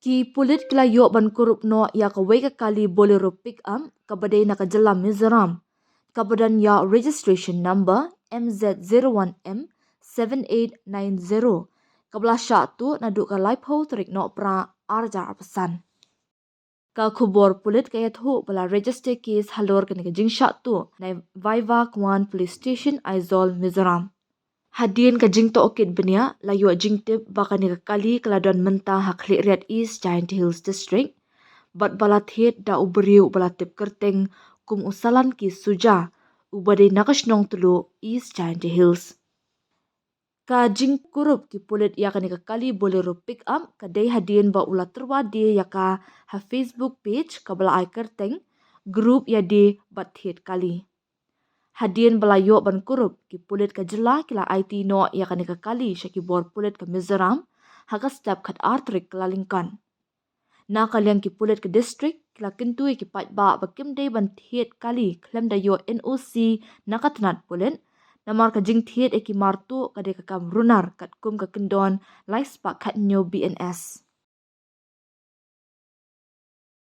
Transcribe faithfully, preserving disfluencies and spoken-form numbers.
Ki pulit ki la ïoh ban kurup noh ïa kawei ka kali Bolero pickup kaba dei na ka jylla Mizoram, kaba don ïa registration number M Z zero one M seven eight nine zero, kaba la shah tuh naduh ka laiphew tarik Nohprah arhajar arphew san. Ka khubor pulit ka ïathuh ba la register case halor kane ka jingshah tuh na Vaivakwan Police Station, Aizawl, Mizoram. Hadien ka jingtohkit bniah, la ïoh jingtip ba kane ka kali ka la don mynta ha Khliehriat, East Jaintia Hills District, bad ba la thied da u briew uba la tip kyrteng kum u Salanki Suja, uba dei na ka shnong Tluh, East Jaintia Hills. Ka jingkurup ki pulit ïa kane ka kali Bolero pickup ka dei hadien ba u la tyrwa die ïa ka ha Facebook page kaba la ai kyrteng Group Ïadie bad Thied Kali. Hadien ba la ïoh ban kurup, ki pulit ka jylla ki la aiti noh ïa kane ka kali sha ki bor pulit ka Mizoram ha ka step khatar tarik Kyllalyngkot. Na ka liang ki pulit ka district ki la kyntu ïa ki paidbah ba kim dei ban thied kali khlem da ïoh N O C na ka tnat pulit, namar ka jingthied ïa ki mar tuh ka dei ka kam runar katkum ka kyndon lai spah khathynñiew B N S.